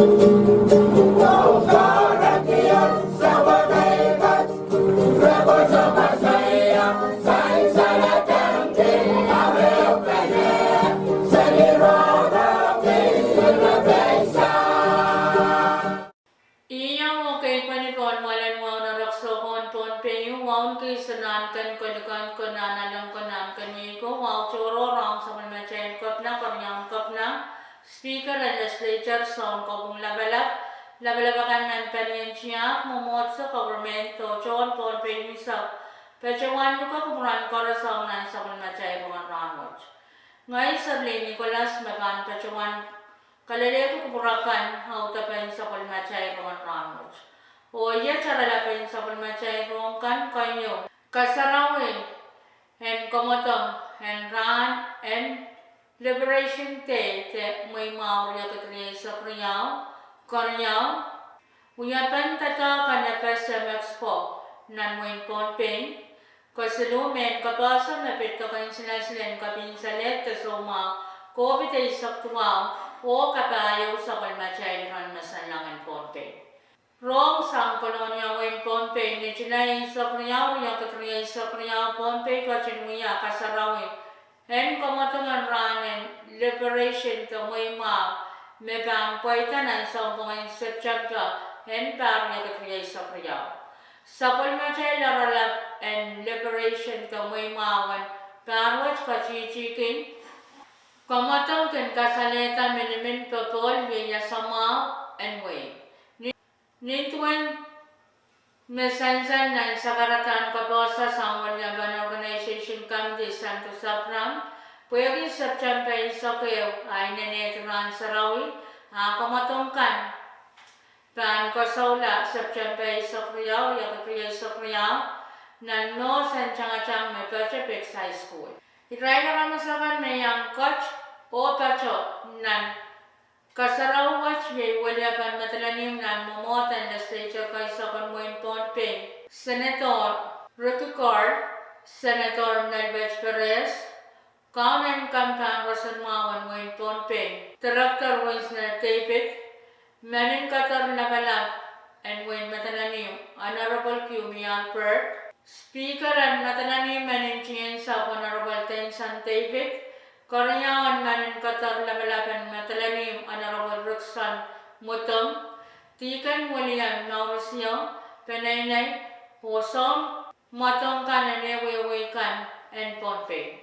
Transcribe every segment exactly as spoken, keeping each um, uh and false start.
Ih iang oh keikweni pohn mwoalen wahu en Roksohko en Pohnpei, wahu en kihsang nahnken, kelikend ko, nahn aleng ko, nahn kenweiko, wahu tohrohr ong sapwellimatail Kepina, Keriaun Kepina, Speaker en Legislature, Sounkopwung Lapalap, lapalap akan nan palien tiahk, mwomwohdiso, government, oh tohn Pohnpei unsek, patohwan luke kupwuramwail koaros ong nan sapwellimatail rongen rahnwet. Ngehi Serlin Nicholas me pahn patohwan kalelehki kupwur akan audepen sapwellimatail rongen rahnwet. Oh iet oaralap en sapwellimatail rohng kan keieu: Kasarawi en kamwadong en rahn en Liberation Day de Mweimwahu riekid rieisek riau. Keriau, wiepen doadoahk en FSM Expo nan wehin Pohnpei. Kesiluh, mehn kapehse me pid doken silasil en kepin salehd de soumwahu COVID eisek duwau oh kapahieu sapwellimatail iren mesen langin Pohnpei. Rohng sang Kolonia, wehin Pohnpei, ni Sulai eisek riau, riekid rieisek riau, Pohnpei ketin wia kasarawi en kamwadong en rahn en Liberation de Mweimwahu me pahn pweida nan sounpwongen Septempe en pahr riekid rieisek riau. Sapwellimatail oaralap en Liberation de Mweimwahu en pahr wet katihtihki kamwadong kin kasalehda minimin popohl ieias mwahu en wehi. Nin duwen me sansal nan sakaradahn kapehse sang weliepen Organization Committee, Santo Sabram, pwehki Septempe eisek ehu, a inenen rahn sarawi, a kamwadong kan pahn koasoia Septempe eisek riau, riekid rieisek riau, nan mwohn tangatang me patoh Peaks High School. Irail aramas akan me iang ket oh patoh nan kasarawi wet iei weliepen Madolenihmw nan mwomwohd en Legislature keisek en wehin Pohnpei, Senator Ricky Carl, Senator Melbert Perez, Kaunen Kampahn Rosenmwahu en wehin Pohnpei, Director Winsner David, Menin Keder Lapalap en wehin Madolenihmw, Honorable Kumi Albert, Speaker en Madolenihmw Menin Tiensapw, Honorable Denson David, Keriau en Menin Keder Lapalap en Madolenihmw, Honorable Rickson Mudum, Dihken William Maurisio Peneinei, oh soun mwadong kan en ehuehu kan en Pohnpei.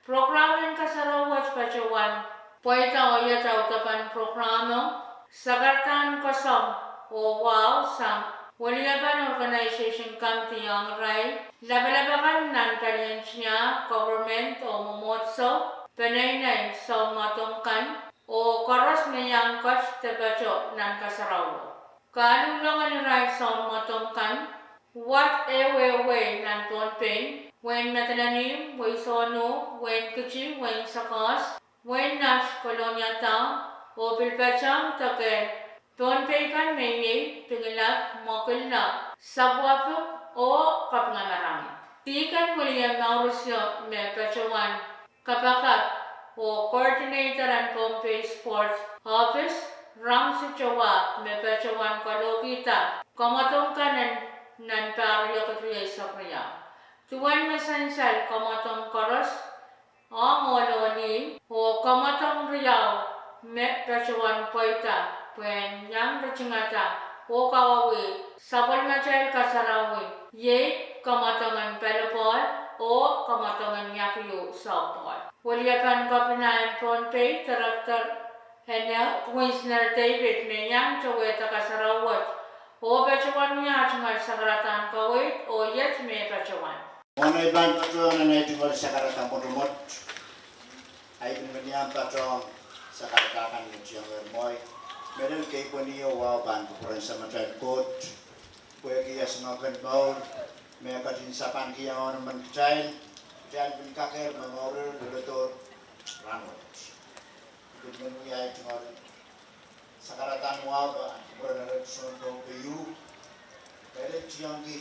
Prokram en kasarawi wet patohwan pweida oh iet audepen prokramo: sakaradahn koasoi oh wahu sang weliepen Organization Committee ong irail lapalap akan nan palien tiahk, government oh mwomwohdiso, peneinei soun mwadong kan, oh koaros me iang ket de patoh nan kasarawi. Kaluhlong en irail soun mwadong kan: wad ehuehu nan Pohnpei, wehin Madolenihmw, wehi Sohno, wehin Kiti, wehin Sakaus, wehin Nat, Kolonia Town, oh pil patehng deke Pohnpei kan me iei Pingelap, Mwakillo, Sapwuapik oh Kapingamarangi. Dihken William Maurisio me patohwan kapakap oh coordinator en Pohnpei Sports Office, Ramsey Towa, me patohwan kalohkihda kamwadong kan en nan pahr riekid rieisek riau. Duwen me sansal, kamwadong koaros ong ohl oh lih, oh kamwadong riau me patohwan pweida pwehn iang ritingada oh kawauwih sapwellimatail kasarawi, iei kamwadong en volleyball oh kamwadong en iakiu, softball. Weliepen Kepina en Pohnpei, Director Winsner David, me iang towehda kasarawi wet oh patohwan wia tungoal sakaradahn kaweid oh iet me patohwan. Mwohn ei pahn patohwan nan ei tungoal sakarada mwotomwot, ahi kin men iang patohwan sakarada kan me tiong er mwohi. Mehlel, keikweni oh wahu pahn kupwuren Samatail Koht pwehki esingek en mour me ketin sapankihong emen kitail, kitail pil kakehr me mourer leledohr rahnwet. Kin men wia ei tungoal sakaradahn wahu pahn kupwuren erekiso en Pohnpei, mehlel tiongki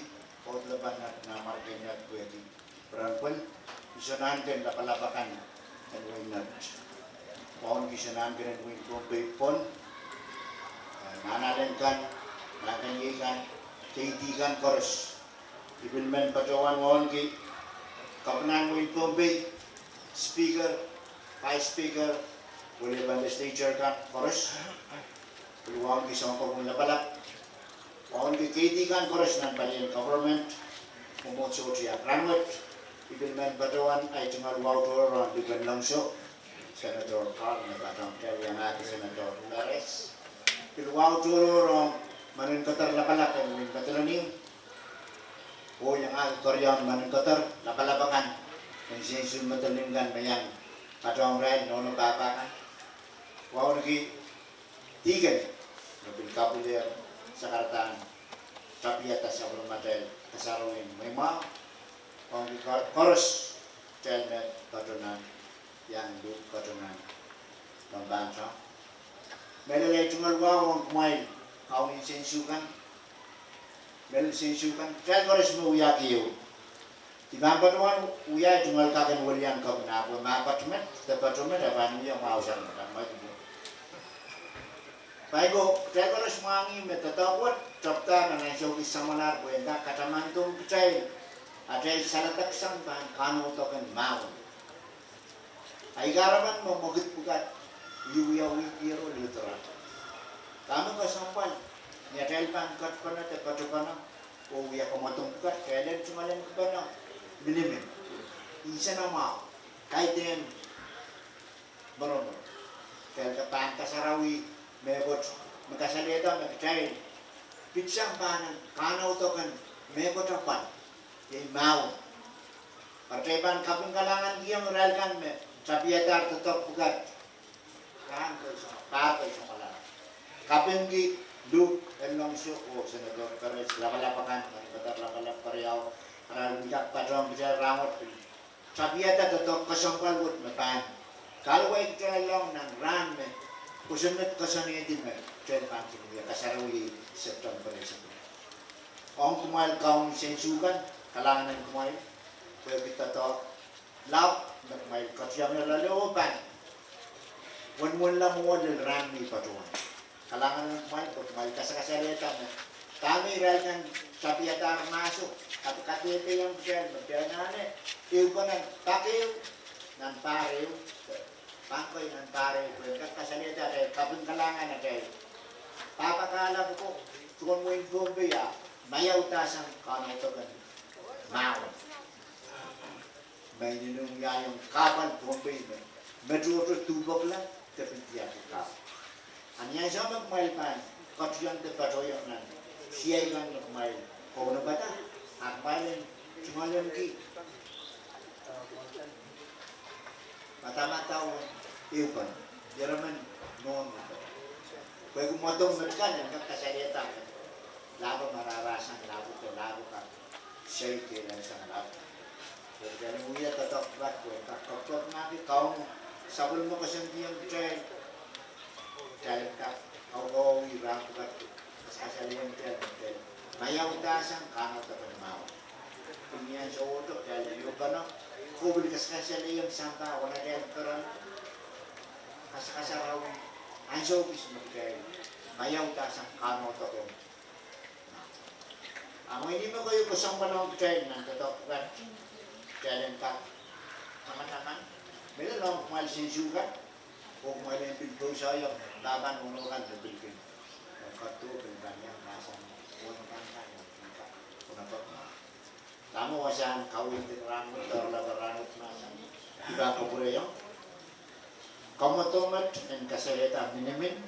Koht Lapalap nan Amaraindia pwehki peren pwel kihsang nahnken lapalap akan en wehin Nat, wahu en kihsang nahnken en wehin Pohnpei pwon, Nahnalek kan, mahkeniei kan, keidi kan koaros. I pil men patohwan wauneki Kepinahn wehin Pohnpei, Speaker, Vice Speaker, weliepen Legislature kan koaros. Pil wauneki Sounkopwung Lapalap, wauneki keidi kan koaros nan palien government, mwomwohdiso tiahk. Rahnwet I pil men patohwan ahi tungoal wahu tohrohr ong Lipen Longso, Senator Carl, me patohwan kitail iangahki Senator Perez. Pil wahu tohrohr ong Meninkeder Lapalap en wehin Madolenihmw, oh iangahki keriaun Meninkeder Lapalap akan, en sensuwed Madolenihmw kan me iang patohwan irail nohno pahpa kan. Wauneki dihken me pil kapwurehr sakaradahn tapiada sapwellimatail kasarawi en mweimwahu. Wauneki koaros kitail me patohwan iang luhk patohwan pahn pahn tohn. Mehlel ahi tungoal wahu ong kumwail kaun en sensukan, mehlel sensukan, kitail koaros me wiahki ehu. I pahn patohwan wia ahi tungoal kak en welian kepina pwe mahkoat met de patohwan met e pahn wia mwahu sang met, ahpw ma I pahn ko, kitail koaros mwahngih me doadoahk wet tepda nan ansou kis samwalahr pwe en kak katamandohng kitail atail saledek sang pahn kahnaudoken mahwen. Ahi kahrepen me mwekid pwukat I wiawi diaro lihdi ira, dahme kesempwal ni atail pahn ketpene de patopene oh wia kamwadong pwukat? Kitail en tungoal en kepene minimin, nsenamwahu, kaidehn monomon. Kitail pahn kasarawi mehkot me kasalehda me kitail pitsang pahn en kahnaudoken mehkot apwal, iei mahwen. Eri kitail pahn kaping kalahngankihong irail kan me tapiadahr doadoahk pwukat rahn kei, pahr kei samwalahro. Kapingki Luhk, Longso oh Senator Perez Lapalap akan, Meninkeder Lapalap keriau, arail pil kak patohwan kitail rahnwet pil tapiada doadoahk kesempwal wet me pahn kahluwa kitail ong nan rahn me kosonned koasoanehdi me kitail pahn kin wia kasarawi September eisek. Ong kumwail kaun en sensukan, kalahngan en kumwail pwehki doadoahk laud me kumwail ketiong loale oh pahn wenwenla mwowe lel rahn me I patohwan. Kalahngan en kumwail pwe kumwail kasakasalehda me dahme irail kan tapiadahr mahso, kadehdehiong kitail me kitail anahne ehupene pak ehu nan pahr ehu, pahn kei nan pahr ehu pwe en kak kasalehda atail kaping kalahngan, atail pahpa kahlap ko, tuhwong wehin Pohnpei, ah maiaudahsang kahnaudoken mahwen. Me inenen wiahiong kahpwal Pohnpei me, me tohto duhpekla de pil diarki kahpwal. A ni ansou me kumwail pahn ketiong de patohiong nan siai kan me kumwail kaunopada, a kumwail en tungoalenki madamadau en ehupene, ieremen nohn ehupene, pwehki mwadong met kan en kak kasalehda me lahpo marahra sang lahpo de lahpo kan, sei kehlail sang lahpo. Pwe kitail en wia doadoahk pwukat pwe en kak kapwkapwungki Kauno sapwellime koasoandiong kitail, kitail en kak kaukawih rahn pwukat, kasakasalehiong kitail me kitail maiaudahsang kahnaudoken mahwen. Pwe ni ansou ohdo kitail en ehupene, oh pil kasakasalehiong sampah ong atail peren, kasakasarawi ansou kis me kitail maiaudahsang kahnaudoken. A mwein ih me keieu kesempwal ong kitail nan doadoahk pwukat, kitail en kak tamataman, mehlel ong kumwail sensukan, oh kumwail en pil pousohiong pahpa nohno kan me pil kin ketido, pil pahn iang mahsanih, oh pahn pahn iang pil kak kaunopada. Dahme wasahn kaweid en rahnwet, doaralap en rahnwet mahsanih, I pahn kapwurehiong kamwadong met en kasalehda minimin,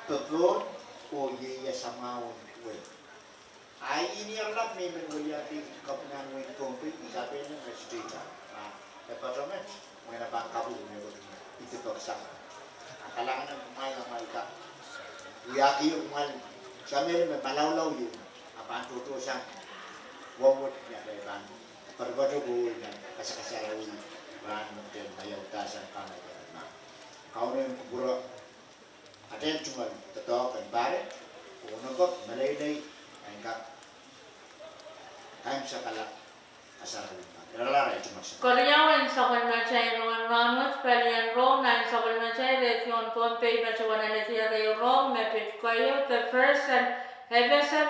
popohl, oh ieias mwahu en wehi. A ih ni aralap me I men weliandi Kepinahn wehin Pohnpei, I kapehnla me state, ah, e patohwan met, mwein e pahn kapwung mehkot me I dipeksang. A kalahngan en kumwail, amwail kak wiahkihong kumwail, samele me malaulau ieu, a pahn tohtohsang wet ni atail pahn patopato kowe nan kasakasarawi rahn me kitail maiaudahsang kahnaudoken mahwen. Kauno en kupwure atail tungoal doadoahk en pahre, oh nopok meleilei en kak kaimwisekala kasarawi. Keriau en sapwellimatail rongen rahnwet, palien rong nan sapwellimatail redio en Pohnpei patohwan alehdi ehu rong me pid keieu, the first and FSM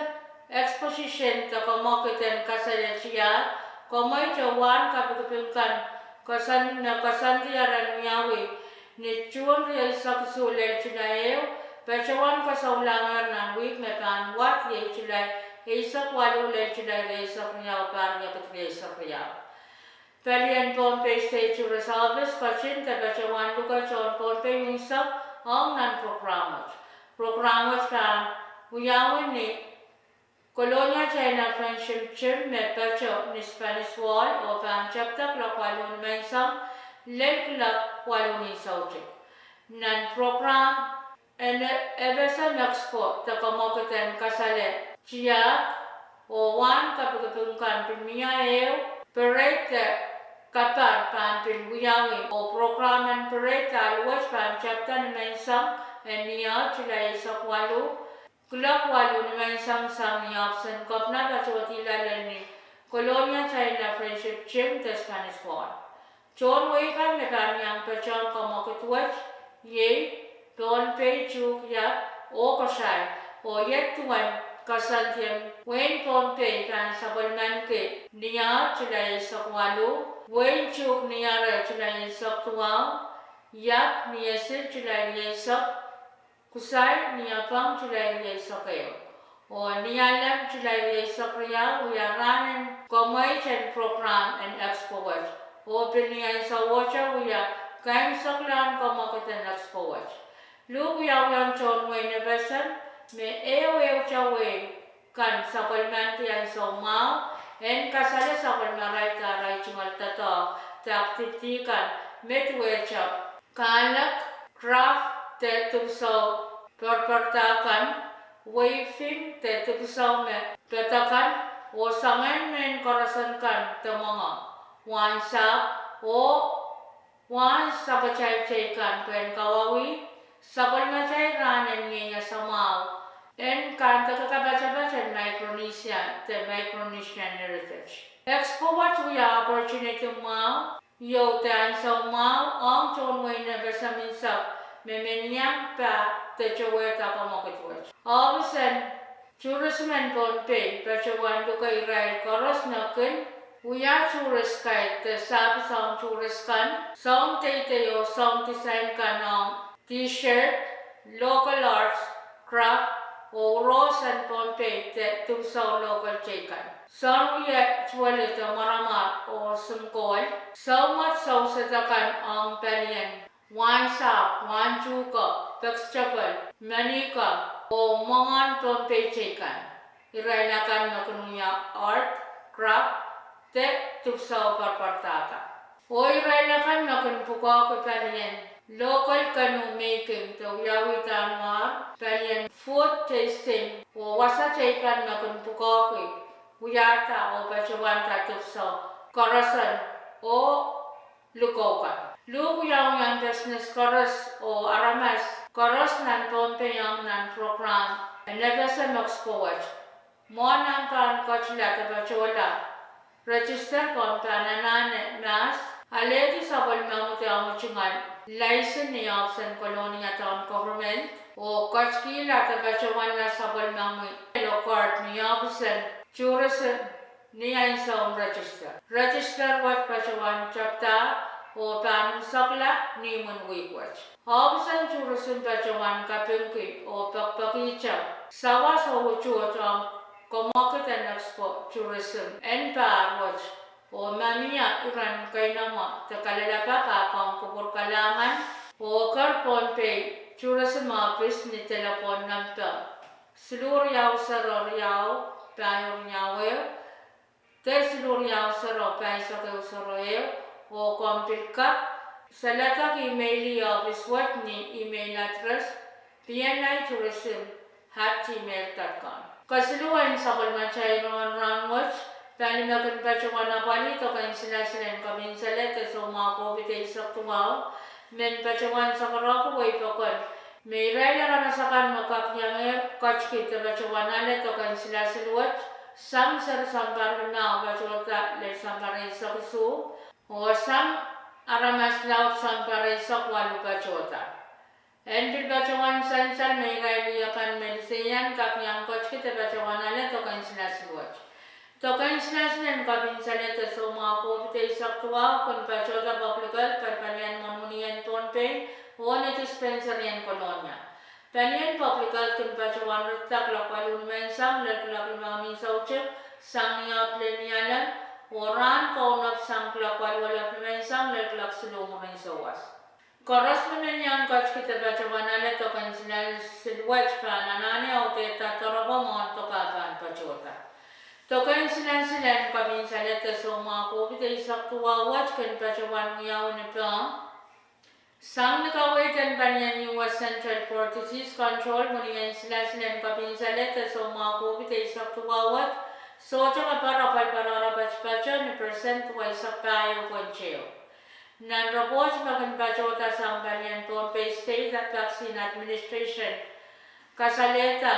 exposition de kamwakid en kasale tiahk, komweit oh wahn kapikipik kan, koasoandi me koasoandi aren wiawi ni Suhn rieisek isuh lel Sulai ehu, patohwan kasoulahng nan wihk me pahn wad iei Sulai eisek waluh lel Sulai rieisek riau, pahr riekid rieisek riau. Palien Pohnpei State Tourist Office ketin de patohwan luke tohn Pohnpei unsek ong nan prokram wet. Prokram wet pahn wiawi ni Kolonia China Friendship Gym me patoh ni Spanish Wall oh pahn tepda kuloak waluh ni menseng lel kuloak waluh ni soutik. Nan prokram en FSM Expo de kamwakid en kasale tiahk oh wahn kapikipik kan pil mie ehu parade de kapahr pahn pil wiawi oh prokram en parade ahl wet pahn tepda ni menseng en Nieh, Sulai eisek waluh, kuloak waluh ni menseng sang ni ohpis en kepina patohdihla lel ni Kolonia China Friendship Gym de Spanish Wall. Tohn wehi kan me pahn iang patohng kamwakid wet iei Pohnpei, Chuuk, Iap oh Koshai, oh iet duwen koasoandi en wehin Pohnpei pahn sapwellimaniki Nieh, Sulai eisek waluh, wehin Chuuk Nieh, Sulai eisek duwau, Iap Nieh, Sulai eisek, Koshai Nieh, Pang, Sulai eisek ehu, oh Nialem, Sulai eisek riau, wia rahn en komweit en prokram en Expo wet, oh pil ni ansowohte wia kaimwiseklahn kamwakid en Expo wet. Luhk wiawiong tohn wehin FSM me ehu ehute wehi kan sapwellimaniki ansou mwahu en kasale sapwellimarail de arail tungoal doadoahk de activity kan me duwehte kahlek, craft de dipwisou perperda kan, weaving de dipwisou me pid akan, oh soangen mehn koaroson kan de mwenge, wahnsahpw oh wahn sapwatail teikan pwehn kawauwih sapwellimatail rahn en ieias mwahu en kandeke kapatapat en Micronesia de Micronesian Heritage. Expo wet wia opportunity mwahu, iou de ansou mwahu ong tohn wehin FSM unsek me men iang pah de towehda kamwakid wet. Ohpis en Tourism en Pohnpei patohwan luke irail koaros me kin wia tourist guide de service ong tourist kan, soun deidei oh soun design kan ong T-shirt, local arts, craft, oh rohs en Pohnpei de dipwisou local teikan. Soun wie tuweli de mwaramwar oh singkohl, soumwet sousedakan ong palien wahnsahpw, wahntuhke, vegetable, manihka, oh mwengen Pohnpei teikan. Irail akan me kin wia art, craft, de dipwisou perperdahda. Oh irail akan me kin pwukoahki palien local canoe making de wiawihdahnwar, palien food tasting, oh wasa teikan me kin pwukoahki wiahda oh patohwanda dipwisou koaroson oh likou kan. Luhk wiawiong business koaros oh aramas koaros nan Pohnpei ong nan prokram en FSM Expo wet. Mwohn omw pahn ketila de patohla, register, komw pahn anahne mahs, alehdi sapwellimomwi de omwi tungoal license ni ohpis en Kolonia Town Government, oh ketikihla de patohwanla sapwellimomwi yellow card ni ohpis en tourism ni ansou omw register. Register wet patohwan tepda oh pahn unsekla ni imwin wihk wet. Ohpis en tourism patohwan kapingki oh pekipekihte sawas oh utuht ong kamwakid en Expo Tourism en pahr wet, oh ma mie iren keinemwe de kalelapak, a komw kupwur kalahngan oh eker Pohnpei Tourism Office ni delepwohn nempe siluh riau sero riau pahieu riau ehu, de siluh riau sero pahisek ehu sero ehu, oh komw pil kak saledek email ohpis wet ni email address, P N I tourism at gmail dot com. Kesiluhwen sapwellimatail rongen rahnwet, pali me kin patohwan apwalih doken silasil en kepin salehd de soumwahu COVID eisek duwau, men patohwan sakarokki wehi pokon me irail aramas akan me kak iangehr ketiki de patohwan ale doken silasil wet sang seri sounpar limau patohda lel sounpar eisek isuh, oh sang aramas laud sounpar eisek waluh patohda. En pil patohwan sansal me irail wia kan me liseian kak iang ketiki de patohwan ale dok en silasil wet. Dok en silasil en kopin salehde soumwahu COVID eisek duwau kin patohda public health, pali, palien mwohn wini en Pohnpei, oh ni dispensary en Kolonia. Palien public health kin patohwan ritida kuloak waluh nimenseng lel kuloak limau ni soutik, sang ni ahd lel Nialem, oh rahn kaunop sang kuloak waluh elep nimenseng lel kuloak siluh mwurin souwas. Koaros me men iang ketiki de patohwan ale dok en silasil wet pahn anahne audehda doaropwe mwohn dok ah pahn patohda. Dok en silasil en kopin salehde soumwahu COVID eisek duwau wet kin patohwan wiawi ni pahn sang ni kaweid en palien U S Centers for Disease Control, wini en silasil en kopin salehde soumwahu COVID eisek duwau wet, sohte kapar apwal patohda patopato ni percent duweisek pahieu pwoint ehu. Nan report me kin patohda sang palien Pohnpei State Vaccine Administration kasalehda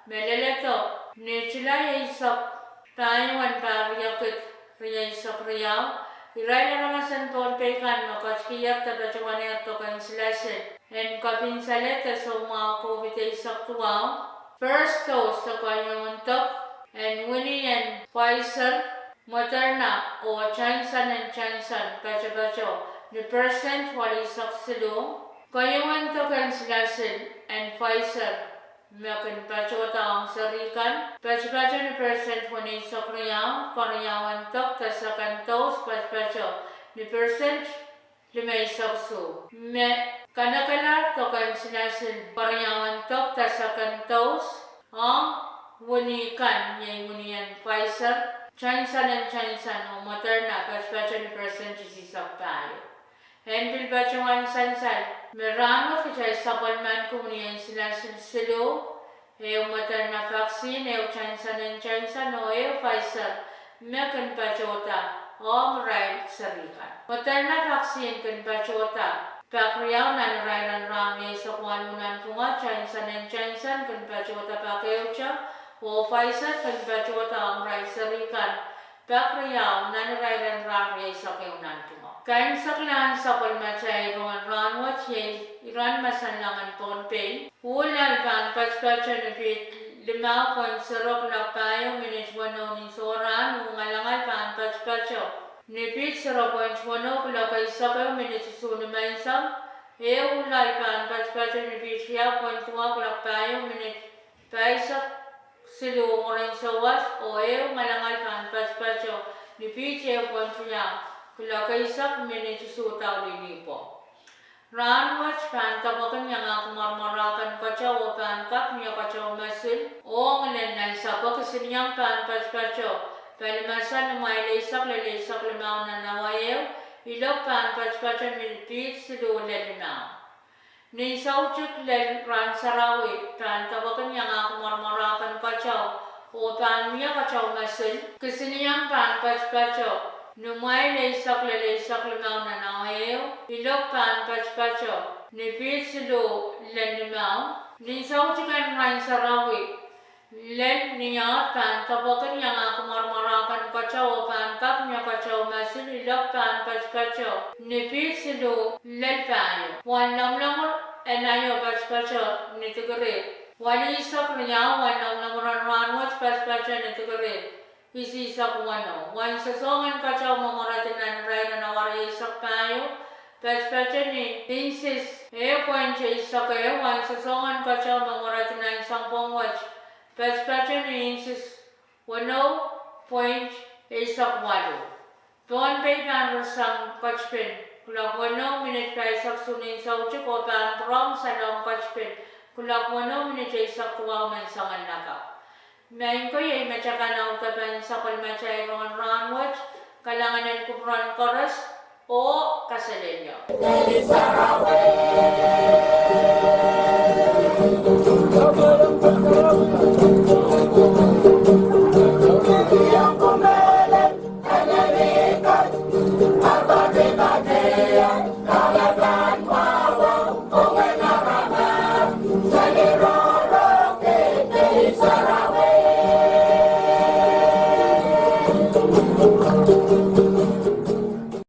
me leledo ni July eisek pahieu en pahr riekid rieisek riau, irail aramas en Pohnpei kan me ketikihier de patohwanehr dok en silasil en kopin salehde soumwahu COVID eisek duwau, first dose de kohieng dok en wini en Pfizer, Moderna oh Johnson and Johnson patopato ni percent waluh eisek siluh. Kohieng dok en silasil en Pfizer me kin patohda ong seri kan patopato ni percent weneisek riau, keriaun dok de second dose patopato ni percent limeisek isuh. Me kanekelahr dok en silasil keriaun dok de second dose ong wini kan, iei wini en Pfizer, Johnson and Johnson oh Moderna patopato ni percent isihsek pahieu. En pil patohwan sansal me rahnwet kitail sapwellimaniki wini en silasil siluh, ehu Moderna vaccine, ehu Johnson and Johnson oh ehu Pfizer, me kin patohda ong irail seri kan. Moderna vaccine kin patohda pak riau nan irair en rahn rieisek waluh nanpwungo, Johnson and Johnson kin patohda pak ehute, oh Pfizer kin patohda ong irail seri kan pak riau nan irair en rahn rieisek ehu nanpwungo. Kaimwiseklahn sapwellimatail rongen rahnwet iei iren masanlahngen Pohnpei. Uh lal pahn patopato ni piht limau pwoint sero kuloak pahieu minit weneu ni sohrahn, uh ngalangal pahn patopato ni piht sero pwoint weneu kuloak eisek ehu minit isuh nimenseng, ehu uh lal pahn patopato ni piht riau pwoint duwau kuloak pahieu minit pahisek siluh mwurin souwas, oh ehu ngalangal pahn patopato ni piht ehu pwoint riau kuloak eisek minit isuh daulih nipwong. Rahnwet pahn depwekin iangahki mwaramwarahken keteu oh pahn kak mie keteu mosul oh ngilen nansapwe. Kisinieng pahn patopato pali mahsen ni mwail eisek lel eisek limau nan awa ehu, ilok pahn patopato ni piht siluh lel limau. Nin soutik lel rahn sarawi pahn depwekin iangahki mwaramwarahken keteu oh pahn mie keteu mosul. Kisinieng pahn patopato ni mwail eisek lel eisek limau nan awa ehu, ilok pahn patopato ni piht siluh lel limau. Nin soutik en rahn sarawi lel ni ahd pahn depwekin iangahki mwaramwarahken keteu oh pahn kak mie keteu mosul, ilok pahn patopato ni piht siluh lel pahieu. Wen lomwlomwur en aio patopato ni dikiri walihsek riau. Wen lomwlomwur en rahnwet patopato ni dikiri isihsek weneu. Wen sosohng en keteu me mweredi nan irair en awa rieisek pahieu patopato ni inches ehu pwoint eisek ehu. Wen sosohng en keteu me mweredi nan sounpwong wet patopato ni inches weneu pwoint eisek waluh. Pohnpei pahn rirsang ketipin kuloak weneu minit pahisek isuh nin soutik oh pahn pwurehng salong ketipin kuloak weneu minit eisek duwau menseng en lakapw. Maing ko, iei metakan audepen sapwellimatail rongen rahnwet. Kalahngan en kupwuren koaros oh kaselehlie.